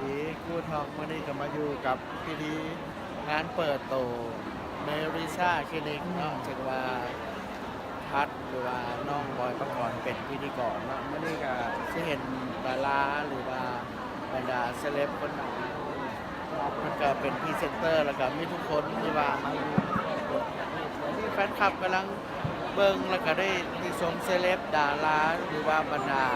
ດີ ກູດຮອກ ມື້ນີ້ກໍມາຢູ່ກັບພິທີງານເປີດໂຕເມລິຊາຄລີນິກເນາະ ເຊິ່ງວ່າພັດ ຫຼືວ່ານ້ອງບອຍປະກອນເປັນພິທີກອນເນາະ. ມື້ນີ້ກໍຊິເຫັນດາລາ ຫຼືວ່າບັນດາເຊເລັບຄົນໜຶ່ງ ເພິ່ນກໍເປັນພຣີເຊັນເຕີ ແລ້ວກໍມີທຸກຄົນທີ່ວ່າມາຢູ່ ມີແຟນຄລັບກຳລັງ ເບິ່ງ ແລ້ວກໍໄດ້ຕິຊົມເຊເລັບ ດາລາ ຫຼືວ່າບັນດາ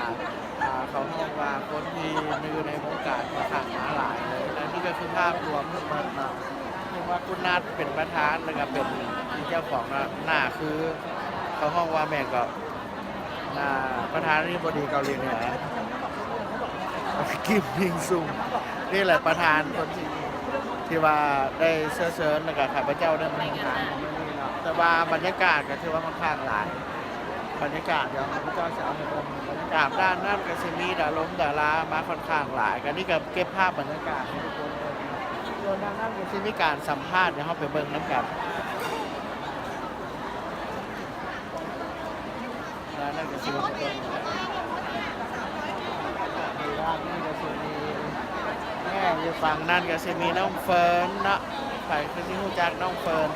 ອ່າ ເຂົາເອີ້ນວ່າຄົນທີ່ຢູ່ໃນວົງການຂ້ອນຂ້າງມາຫຼາຍເລີຍ. ແລະ ນີ້ກໍຄືພາບລວມທັງໝົດເນາະ ເຫັນວ່າຄຸນນັດເປັນປະທານ ແລ້ວກໍເປັນເຈົ້າຂອງເນາະ ໜ້າຄື ເຂົາເອີ້ນວ່າແມ່ນກໍ ອ່າ ປະທານາທິບໍດີເກົາຫຼີເໜືອ ຄິມມິນຊູງ ນີ້ແຫຼະປະທານຄົນທີ່ ທີ່ວ່າໄດ້ເຊື້ອເຊີນ ແລ້ວກໍຂ້າພະເຈົ້າໄດ້ມາຮ່ວມງານໃນມື້ນີ້ເນາະ. ແຕ່ວ່າບັນຍາກາດກໍຖືວ່າຂ້ອນຂ້າງຫຼາຍ ບັນຍາກາດ ດຽວຂ້າພະເຈົ້າຊິເອົາໃຫ້ເບິ່ງບັນຍາກາດ. ດ້ານນັ້ນກໍຊິມີດາລົງດາລາມາຂ້ອນຂ້າງຫຼາຍ ກໍນີ້ກໍເກັບພາບບັນຍາກາດໃຫ້ທຸກຄົນເບິ່ງເນາະ. ສ່ວນດ້ານນັ້ນກໍຊິມີການສຳພາດ ດຽວເຮົາໄປເບິ່ງນຳກັນ. ດ້ານນັ້ນກໍຊິມີ ດ້ານນີ້ກໍຊິມີ ແມ່ ຢູ່ຝັ່ງນັ້ນກໍຊິມີນ້ອງເຟີນເນາະ. ໃຜຄືຊິຮູ້ຈັກນ້ອງເຟີນ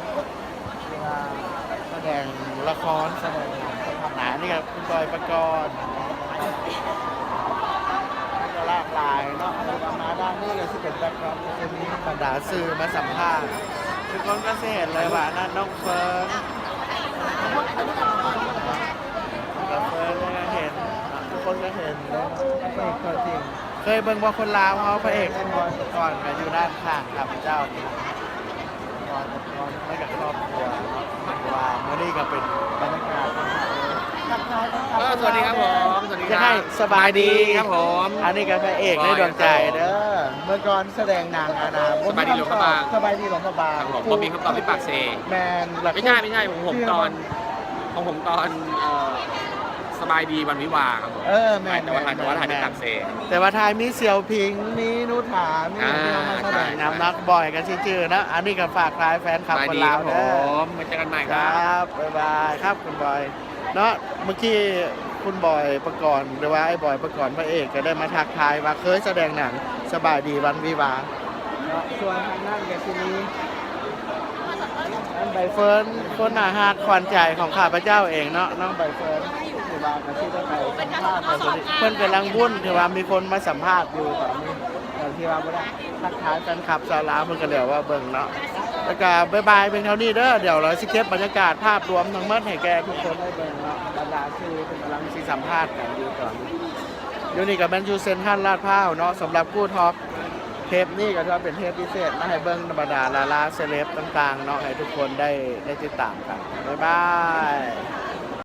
ທີ່ວ່າສະແດງລະຄອນ ສະແດງໜັງ. ໜ້ານີ້ກໍຄຸນບອຍປະກອນ ກໍຫຼາກຫຼາຍເນາະ. ມາດ້ານນີ້ກໍຊິເປັນແບັກກຣາວ ກໍຈະມີບັນດາສື່ມາສຳພາດ. ທຸກຄົນກໍຊິເຫັນເລີຍວ່ານັ້ນນ້ອງເຟີນ ກໍເຟີນກໍເຫັນ ທຸກຄົນກໍເຫັນເລີຍ ພະເອກຕົວຈິງ. ເຄີຍເບິ່ງບໍ່ຄົນລາວເຮົາ ພະເອກ ບອຍປະກອນ ກໍຢູ່ດ້ານຂ້າງຂ້າພະເຈົ້ານີ້ ບອຍປະກອນ ແລ້ວກໍຄອບຄົວເນາະ. ວ່າມື້ນີ້ກໍເປັນບັນຍາກາດ ເອີ ສະຫວັດດີຄັບຜົມ ສະຫວັດດີ ຢາກໃຫ້ ຄັບ ສະບາຍດີ ສະຫວັດດີຄັບຜົມ. ອັນນີ້ກໍພະເອກໃນດວງໃຈເດີ ເມື່ອກ່ອນສະແດງໜັງ ອັນນ່າ ສະບາຍດີຫຼວງພະບາງ ສະບາຍດີຫຼວງພະບາງ ຄັບຜົມ ບໍ່ມີຄຳຕອບທີ່ປາກເຊ. ແມ່ນ ບໍ່ມີຄຳຕອບທີ່ປາກເຊ ແລ້ວ ຂອງ ຂອງຜົມຕອນ ຂອງຜົມຕອນ ເອີ ສະບາຍດີວັນວິວາ ຄັບຜົມ. ເອີ ແມ່ນ ແຕ່ວ່າ ແມ່ນ ແຕ່ວ່າ ແມ່ນ ຖ່າຍທີ່ປາກເຊ ແຕ່ວ່າຖ່າຍມີສ່ຽວຜິງ ມີນຸຖາ ມີຫຍັງ ອ່າ ທີ່ເຮົາມາສະແດງນຳ ໃຊ່ ເນາະ ບອຍກັນຊື່ໆ ເນາະ. ອັນນີ້ກໍຝາກຖ່າຍແຟນຄລັບຄົນລາວເດີ ສະບາຍດີຄັບຜົມ ໄວ້ເຈີກັນໃໝ່ ຄັບ ຄັບ ບາຍບາຍ ຄັບ ຄຸນບອຍ ເນາະ. ເມື່ອກີ້ຄຸນບອຍປະກອນ ຫຼືວ່າອ້າຍບອຍປະກອນ ພະເອກ ກໍໄດ້ມາທັກທາຍວ່າເຄີຍສະແດງໜັງ ສະບາຍດີວັນວິວາ ເນາະ. ສ່ວນທາງນັ້ນກໍຊິມີ ນ້ອງໃບເຟີນ ຄົນໜ້າຮັກຂວັນໃຈຂອງຂ້າພະເຈົ້າເອງເນາະ ນ້ອງໃບເຟີນ ທີ່ວ່າກໍຊິໄດ້ໄປສຳພາດ ເພິ່ນກຳລັງວຸ້ນ ທີ່ວ່າມີຄົນມາສຳພາດຢູ່ຕອນນີ້ ຕອນທີ່ວ່າບໍ່ໄດ້ທັກທາຍແຟນຄລັບຊາວລາວ ເພິ່ນກໍຫຼຽວມາເບິ່ງເນາະ. ແລ້ວກໍບາຍບາຍພຽງເທົ່ານີ້ເດີ ດຽວເຮົາຊິເກັບບັນຍາກາດພາບລວມທັງໝົດໃຫ້ແກ່ທຸກຄົນໄດ້ເບິ່ງເນາະ. ບັນດາຊື່ເພິ່ນກຳລັງຊິສຳພາດກັນຢູ່ຕອນນີ້ ຢູ່ນີ້ກໍແມ່ນຢູ່ເຊັນທຣັນລາດພ້າວເນາະ. ສຳລັບກູດຮອກ ເທບນີ້ກໍຖືວ່າເປັນເທບພິເສດ ມາໃຫ້ເບິ່ງບັນດາດາລາເຊເລັບຕ່າງໆເນາະ ໃຫ້ທຸກຄົນໄດ້ ໄດ້ຕິດຕາມກັນ. ບາຍບາຍ.